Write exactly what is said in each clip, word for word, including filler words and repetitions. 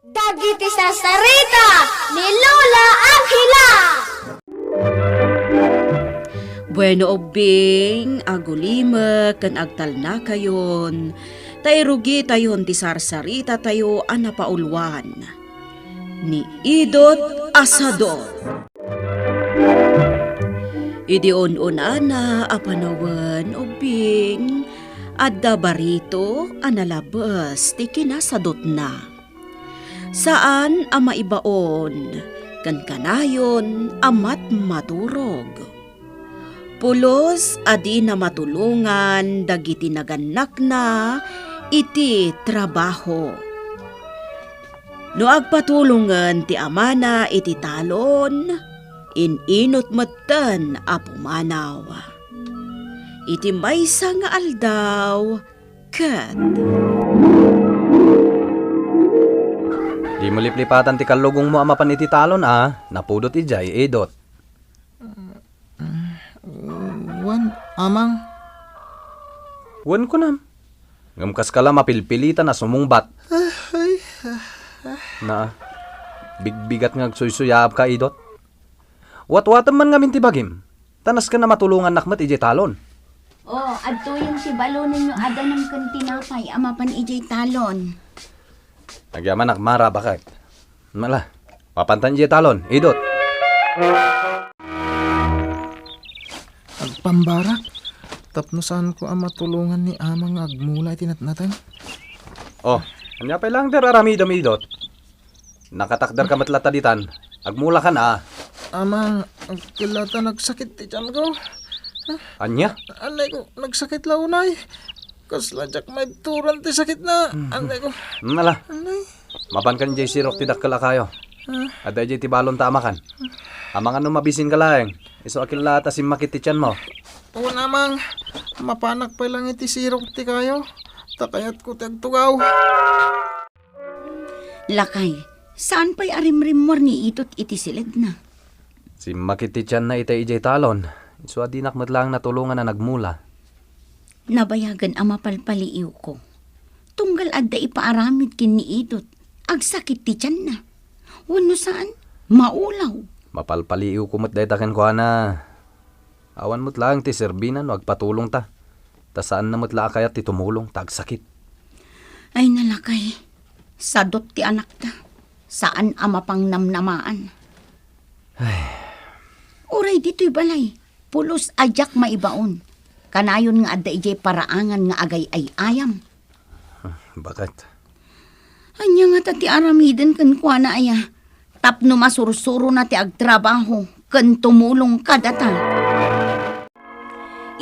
Dagiti sarsarita ni Lola Angela. Bueno, ubbing, agulimek ken agtalnakayon, ta irugitayon ti sarsarita tayo a napauluan, ni Idot a Sadot. Idi un-unana a panawen, ubbing, adda barito a nalabes ti kinasadotna. Saan a maibaon ken kanayon a matmaturog. Pulos a dina matulongan dagiti nagannakna iti trabaho. No agpatulongen ti amana iti talon, in-inut metten a pumanaw. Iti maysa nga aldaw, ket Dimo liplipatan ti kallugongmo a mapan iti talon a napudot idiay, Idot. Wen, Amang. Wen kunam. Ngem kas kala mapilpilitan a sumungbat. Ay, Naa, bigbigat nga agsuysuyaabka, Idot. Watwatem man ngamin ti bagim, ta nasken a matulongannak met idiay talon. O, adtoyen ti balonenyo a danum ken tinapay a mapan idiay talon. Agyamanak, Mara, baket. Mala, mapantan idiay talon, Idot. Agpambarak, tapno saanko a matulongan ni Amang nga agmula iti natnateng. O, ania pay laeng ti ar-aramidem, Idot? Nakatakderka met latta ditan. Agmulakan a. Amang, agkellata nagsakit ti tianko. Ania? Anay ko, nagsakit la unay. Kasla diak maibturan ti sakitna. Mhm. Anay ko. Nala. Anay. Mapankan idiay sirok ti dakkel a kayo. Ah. Adda idiay ti balon ta amakan. Amangan no mabisinka laeng. Isu a kella ta simmakit ti tianmo. Wen, Amang. Mapanak pay lang iti sirok ti kayo. Ta kayatko ti agtugaw. Lakay, saan pay a rimrimmuar ni Idot iti siledna? Simmakit ti tianna itay idiay talon, isu a dinak met laeng natulongan a nagmula. Nabayagen a mapalpaliiwko. Tunggal adda ipaaramid ken ni Idot, agsakit ti tianna. Wenno saan, maulaw. Mapalpaliiwko met dayta kenkuana. Awan met laeng ti serbina no agpatulongta, ta saanna met la a kayat ti tumulong ta agsakit. Ay, nalakay, sadot ti anakta, saan a mapangnamnamaan. Ay. Uray ditoy balay, pulos a diak maibaon. Kanayon nga adda idiay paraangan nga agay-ay-ayam. Baket. Ania ngata ti aramiden kenkuana aya? Tapno masursurona ti agtrabaho ken tumulong kadata.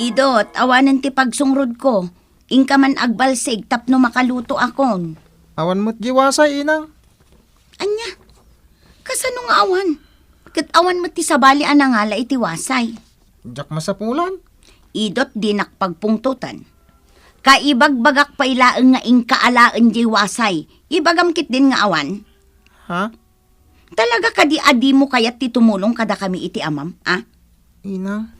Idot, awanen ti pagsungrodko. Inka man agbalsig tapno makalutoakon. Awan met diay wasay, Inang. Ania? Kasano nga awan? Ket awan met ti sabali a nangala iti wasay. Diak masapulan. Idot, dinak pagpungtotan. Kaibagbagak pay laeng nga inka alaen diay wasay. Ibagam ketdin nga awan? Ha? Talaga kadi a dimo kayat ti tumulong kadakami iti amam, a? Inang.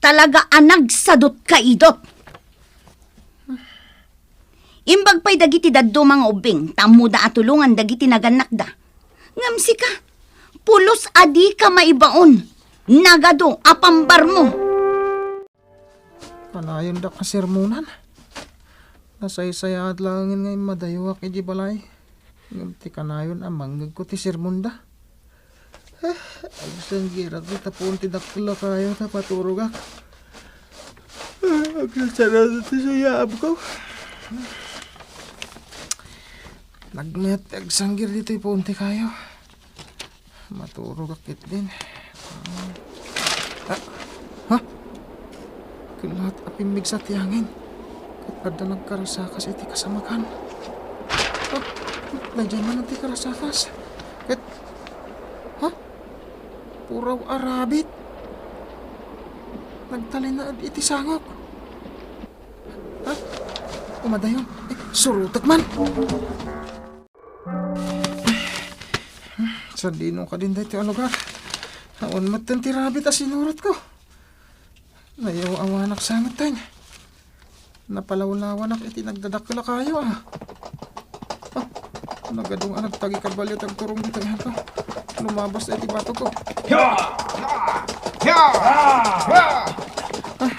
Talaga a nagsadotka, Idot. Imbag pay dagiti dadduma nga ubbing, ta ammoda a tulongan dagiti nagannakda. Ngem sika, pulos a dika maibaon. Nagadu a pambarmo. Kanayondak a sermonan. Nasaysayaat laengen nga immadayuak idiay balay. Ngem ti kanayon a mangngegko ti sermonda. Ah, agsanggirak ti tapon ti dakkel a kayo ta paturogak. Ah, agsarsarado ti suyaabko. Nagmayat ti agsanggir ditoy puon ti kayo. Maturogak ketdin. Ah, ha? Kellaat a pimmigsa ti angin. Ket adda nagkarasakas iti kasamakan. Ah, daydiay manen ti karasakas. Ket, ha? Puraw a rabbit. Nagtalinaed iti sangok. Ha? Umadayon. Eh, surotek man. Sadino kadin daytoy a lugar? Awan metten ti rabbit a sinurotko. Nayaw-awanak sa metten. Napalawlawanak iti nagdadakkel a kayo, ah. Ah, Nagadung a nagtagi kabalio ti agturong ditoy, hanto. Lumabas daytoy batogko. Hiya! Hiya! Hiya! Ah,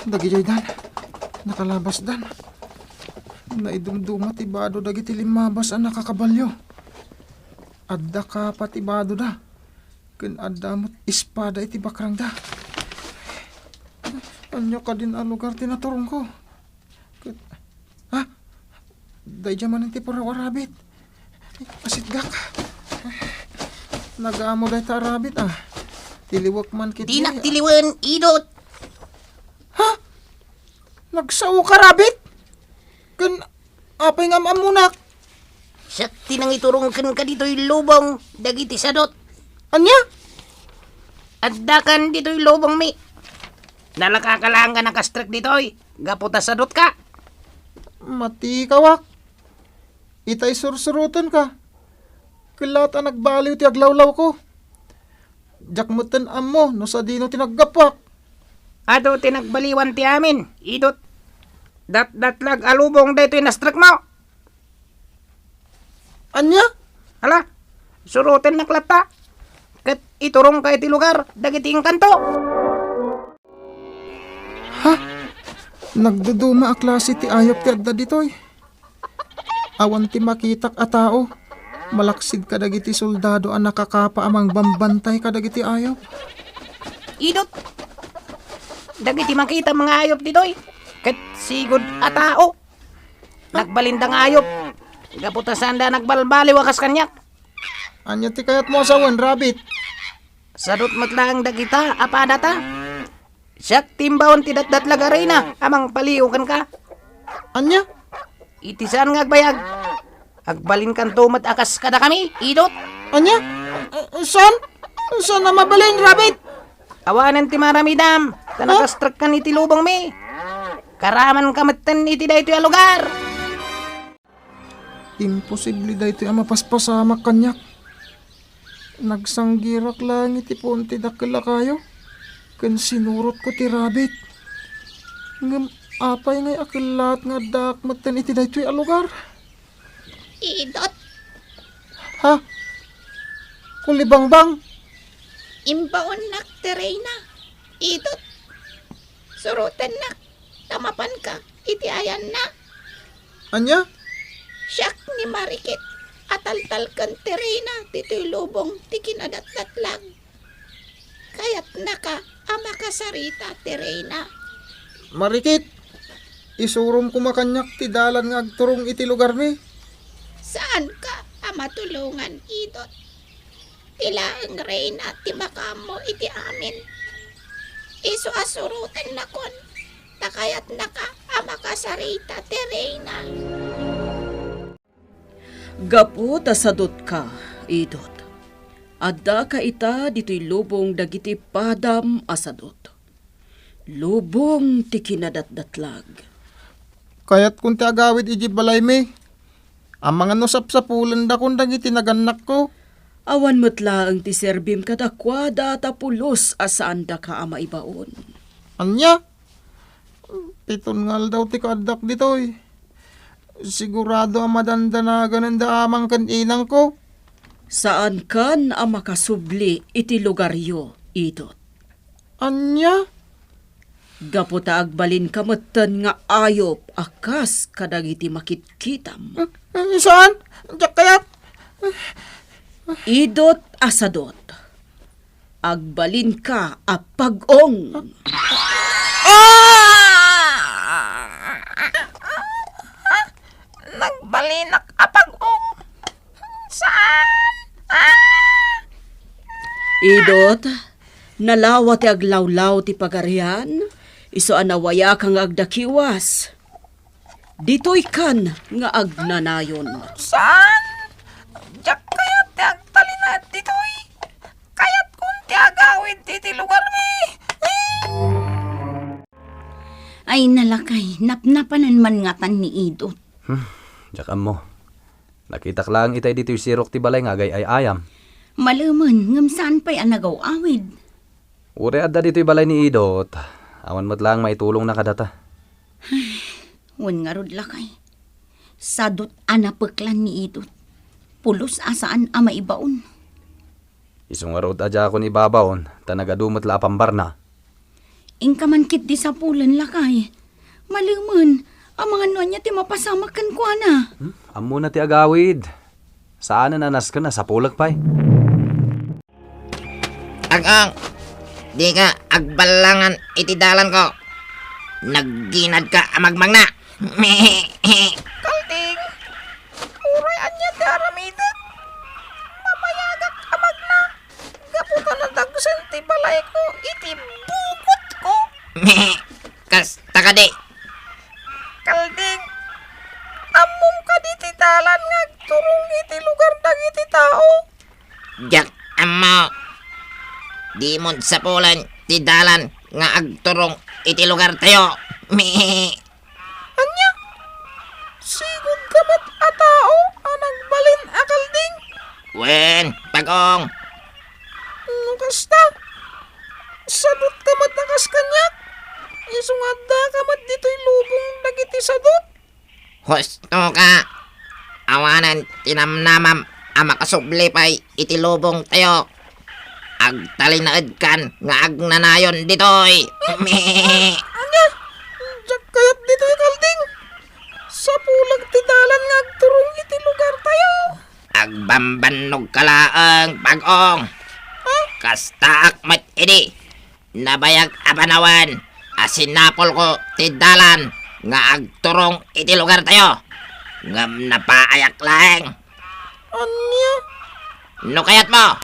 dagitoy dan. Nakalabas dan. Naidumduma ti bado dagiti limmabas a nakakabalio. Adda kapa ti badoda. Ken adda met espada iti bakrangda. Ania kadin a lugar ti naturongko? Ket, ha? Daydiay manen ti puraw a rabbit. Asitgak. Nagaammo dayta a rabbit, a. Tiliwek man ketdi. Dinak tiliwen, Idot. Ha? Nagsaoka, rabbit? Ken apay nga am-ammonak? Siak ti nangiturong kenka ditoy lubong dagiti sadot. Ania? Addakan ditoy lubongmi. Nalakaka laeng nga nakastrek ditoy gapu ta sadotka. Matikawak. Itay sursurotenka. Ket la ta nagbaliw ti aglawlawko. Diak metten ammo no sadino ti naggapuak. Adu ti nagbaliwan ti amin, Idot. Datdatlag a lubong daytoy nastrekmo. Ania? Hala, surotennak latta. Ket iturongka iti lugar dagiti engkanto. Ha? Nagduduma a klase ti ayup ti adda ditoy. Awan ti makitak a tao. Malaksid kadagiti soldado a nakakapa a mangbambantay kadagiti ayup. Idot, dagiti makitam nga ayup ditoy, ket sigud a tao. Nagbalinda nga ayup. Gapu ta saanda nagbalbaliw a kas kaniak. Ania ti kayatmo a sawen, rabbit? Sadot met laeng dagita a padata. Siak ti imbaon ti datdatlag a reyna a mangpaliw kenka. Ania? Iti saan nga agbayag, agbalinkanto met a kas kadakami, Idot. Ania? Eh, saan? Saan a mabalin, rabbit? Awanen ti maramidam, ta Ha? nakastrekkan iti lubongmi. Karamanka metten iti daytoy a lugar. Imposible daytoy a mapaspasamak kaniak. Nagsanggirak laeng iti puon ti dakkel a kayo, ken sinurotko ti rabbit. Ngem apay ngay a kellaat nga addaak metten iti daytoy a lugar? Idot. Ha? Kulibangbang? Imbaonnak ti reyna. Idot. Surotennak ta mapanka iti ayanna. Ania? Siak ni Marikit a taltalken ti reyna ditoy lubong ti kinadatdatlag. Kayatnaka a makasarita ti reyna. Marikit, isurom koma kaniak ti dalan nga agturong iti lugarmi. Saanka a matulongan, Idot. Ti laeng reyna ti makaammo iti amin. Isu a surotennakon, ta kayatnaka a makasarita ti reyna. Gapu ta sadotka, Idot. Addaka ita ditoy lubong dagiti padam a sadot. Lubong ti kinadatdatlag. Kayatkon ti agawid idiay balaymi. Amangan no sapsapulendakon dagiti nagannakko. Awan met laeng ti serbim kadakuada ta pulos a saandaka a maibaon. Ania? Piton nga aldaw ti kaaddak ditoy. Sigurado a madandanaganen da amang ken inangko. Saankan a makasubli iti lugaryo, Idot. Ania? Gapu ta agbalinka metten nga ayop a kas kadagiti makitkitam. Eh, eh, saan? Diak kayat. Idot a sadot. Agbalinka a pag-ong. Ah! Nagbalinak a pag-ong. Saan? Ah! Idot, nalawa ti aglawlaw ti pagarian, isu a nawayaka nga agdakiwas. Ditoykan nga agnanayon. Saan? Diak kayat ti agtalinaed ditoy. Kayatkon ti agawid iti lugarmi. Ay, nalakay, napnapanan man ngatan ni Idot. Hmm, diak ammo. Nakitak laeng itay ditoy sirok ti balay nga agay-ay-ayam. Malemen, ngem saan pay a nagaw-awid. Uray adda ditoy balay ni Idot, awan met laeng maitulongna kadata. Wen ngarud, lakay. Sadot a napeklan ni Idot. Pulos a saan a maibaon. Isu ngarud a diakon ibabaon, ta nagadu met la a pambarna. Inka man ketdi sapulen, lakay. Malemen, amangan no ania ti mapasamak kenkuana. Hmm? Ammona ti agawid. Saanen a nasken a sapulek pay. Agong, dika agballangan iti dalanko. Nagginadka a magmagna. Kalding, uray ania ti aramidek, mabayagak a magna gapu ta nadagsen ti balayko iti bukotko. Kasta kadi. Kalding, ammom kadi ti dalan nga agturong iti lugar dagiti tao? Diak ammo. Dimon sapulen ti dalan nga agturong iti lugartayo. Ania? Sigudka met a tao a nagbalin a Kalding? Wen, Pagong. No kasta, sadutka met a kas kaniak. Isu nga addaka met ditoy lubong dagiti sadut. Husto ka. Awanen ti namnamam a makasubli pay iti lubongtayo. Agtalinaedkan nga agnanayon ditoy. Ania? Diak kayat ditoy, Kalding. Sapulek ti dalan nga agturong iti lugartayo. Agbambannogka laeng, Pagong. Ha? Kastaak met idi. Nabayag a panawen a sinapulko ti dalan nga agturong iti lugartayo, ngem napaayak laeng. Ania? No kayatmo,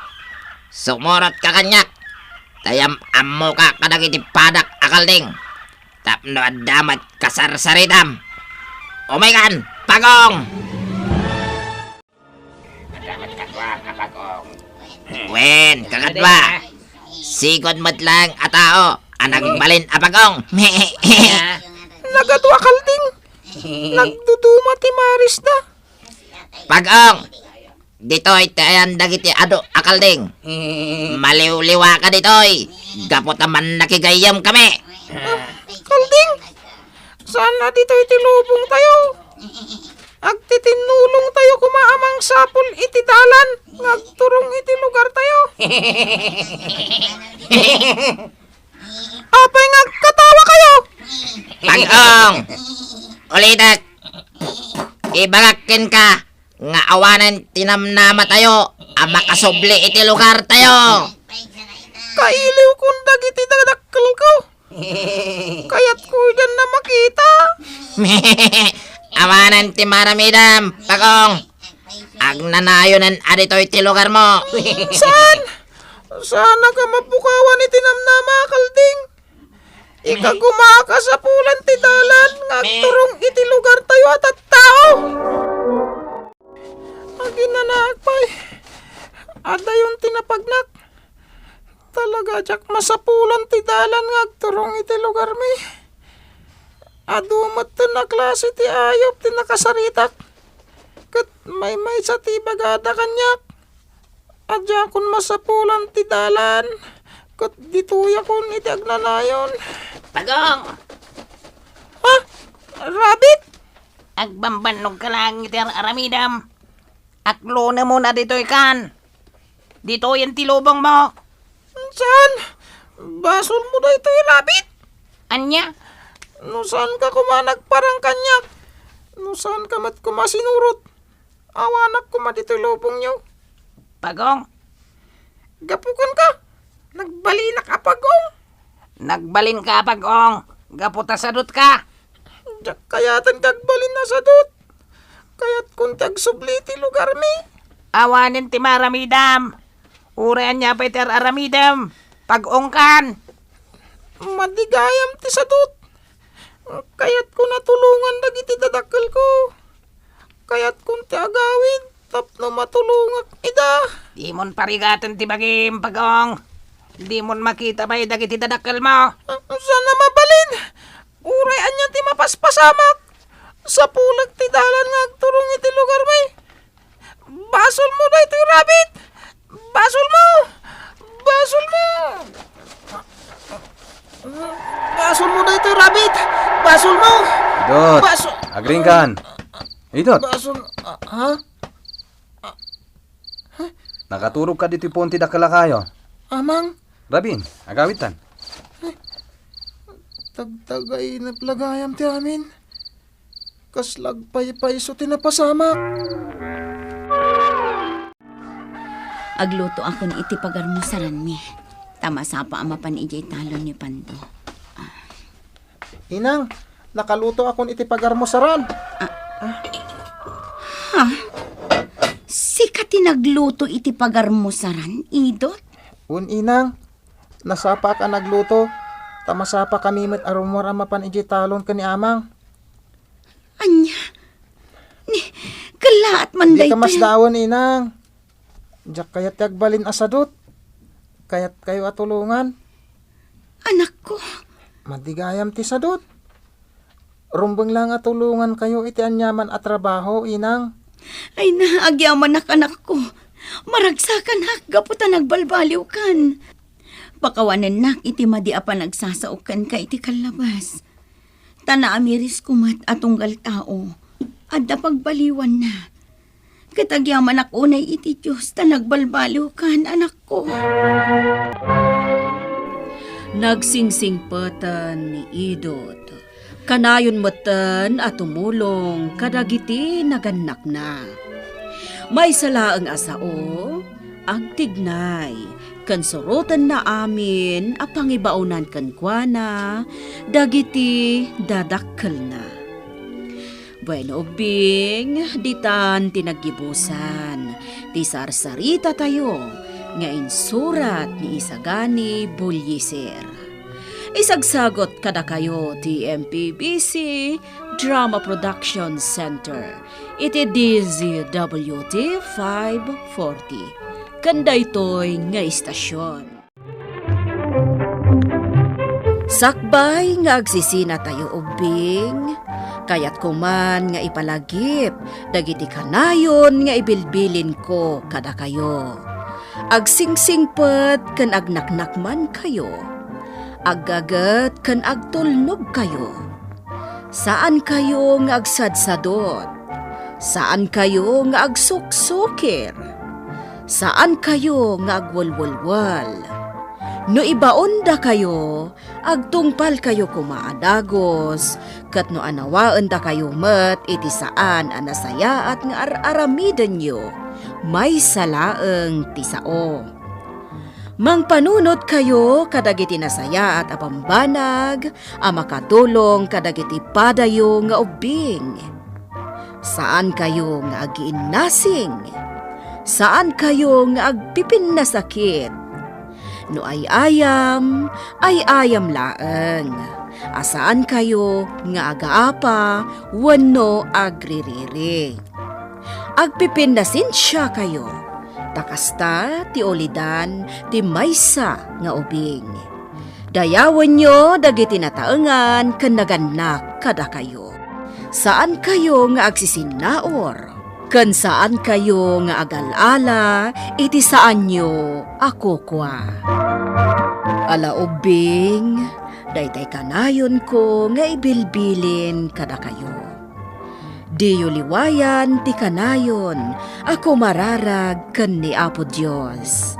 sumurotka kaniak, ta yam-ammoka kadagiti padak a Kalding, tapno adda met kasarsaritam. Umaykan, Pagong! Wen, kakadua. Sigud met laeng a tao a nagbalin a Pagong. Nagadu a Kalding. Nagduduma ti marisda. Pagong, ditoy ti ayan dagiti adu a Kalding. Maliwliwaka ditoy gapu ta mannakigayyemkami. Ah, Kalding, saan a ditoy ti lubongtayo. Agtitinnulongtayo koma a mangsapul iti dalan nga agturong iti lugartayo. Apay nga agkatawakayo? Pagong! Ulitek! Ibagak kenka nga awanen ti namnamatayo a makasubli iti lugartayo. Kailiwkon dagiti dadakkelko. Kayatko idan a makita. Awanen ti maramidam, Pagong. Agnanayonen a ditoy ti lugarmo. Saan? Saanka mapukawan iti namnama, Kalding. Ikagumaak a sapulan ti dalan nga agturong iti lugartayo a tattao. Aginanaak pay. Adayon ti napagnak. Talaga diak masapulan ti dalan nga agturong iti lugarmi. Adu metten a klase ti ayup ti nakasaritak. Ket maymaysa ti ibagada kaniak. Diakon masapulan ti dalan, ket ditoyakon iti agnanayon. Pagong! Ha? Rabbit? Agbambannogka laeng iti ar-aramidem. Aklonemon a ditoy kan. Ditoyen ti lubongmo. Saan? Basolmo daytoy, Rabbit. Ania? No saanka koma nagparang kaniak, no saanka met koma sinurot, awanak koma ditoy lubongyo. Pagong. Gapu kenka, nagbalinak a Pagong. Nagbalinka a Pagong, gapu ta sadutka. Diak kayaten ti agbalin a sadut. Kayatkon ti agsubli iti lugarmi. Awanen ti maramidam. Uray ania pay ti ar-aramidem, Pagongkan. Madi gayam ti sadut. Kayatkon a tulongan dagiti dadakkelko. Kayatkon ti agawid tapno matulongak ida. Dimon parigaten ti bagim, Pagong. Dimon makita pay dagiti dadakkelmo. Saan a mabalin? Uray ania ti mapaspasamak, sapulek ti dalan nga agturong iti lugarmi. Basolmo daytoy, Rabbit! Basolmo! Basolmo! Basolmo daytoy, Rabbit! Basolmo! Idot, Baso- agringkan. Idot. Basol, ah, ha? Ah, Nakaturogka ditoy puon ti dakkel a kayo. Amang, Rabin, agawidtan. Tagtagainep la gayam ti amin. Kasla agpaypayso ti napasamak. Aglutoakon iti pagarmusaranmi, ta masapa a mapan idiay talon ni Pando. Inang, nakalutoakon iti pagarmusaran. Ha? Sika ti nagluto iti pagarmusaran, Idot? Wen, inang, nasapaak a nagluto, ta masapakami met a rummuar a mapan idiay talon ken ni amang. Ania? Ni, kellaat man daytoy. Dika masdawen, inang. Diak kayat ti agbalin a sadut. Kayatkayo a tulongan. Anakko. Madi gayam ti sadut. Rumbeng laeng a tulongankayo iti aniaman a trabaho, inang. Ay na, agyamanak, anakko. Maragsakanak gapu ta nagbalbaliwkan. Pakawanennak iti madi a panagsasaok kenka iti kallabas. Ta naamirisko met a tunggal tao, adda pagbaliwanna. Ket agyamanak unay iti Dios ta nagbalbaliwkan, anakko. Nagsingsingpeten ni Idot. Kanayon metten a tumulong kadagiti nagannakna. Maysa laeng a sao, agtignay, ken surotenna amin a pangibaonan kenkuana dagiti dadakkelna. Bueno, ubbing, ditan ti naggibusan ti sarsaritatayo nga insurat ni Isagani Bullyiser. Isagsagot kadakayo ti M P B C Drama Production Center iti D Z W T five forty, ken daytoy nga istasion. Sakbay nga agsisinatayo ubbing, kayatko man nga ipalagip dagiti kanayon nga ibilbilinko kadakayo. Agsingsingpet ken agnaknakmankayo. Aggaget ken agtulnogkayo. Saankayo nga agsadsadot. Saankayo nga agsuksukir. Saankayo nga agwelwelwel. No ibaondakayo, agtungpalkayo koma a dagus, ket no anawaendakayo met iti saan a nasayaat nga ar-aramidenyo, maysa laeng ti sao. Mangpanunotkayo kadagiti nasayaat a bambanag a makatulong kadagiti padayo nga ubbing. Saankayo nga agiinnasing. Saankayo nga agpipinnasakit. No ay-ayam, ay-ayam laeng. A saankayo nga agaapa wenno agririri. Agpipinnasensiakayo, ta kasta ti ulidan ti maysa nga ubing. Dayawenyo dagiti nataengan ken nagannak kadakayo. Saankayo nga agsisinnaur, ken saankayo nga agal-ala iti saanyo a kukua. Ala ubbing, daytay kanayonko nga ibilbilin kadakayo. Diyo liwayan ti kanayon a kumararag ken ni Apo Dios.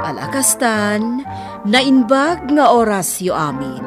Ala kastan, naimbag nga orasyo amin.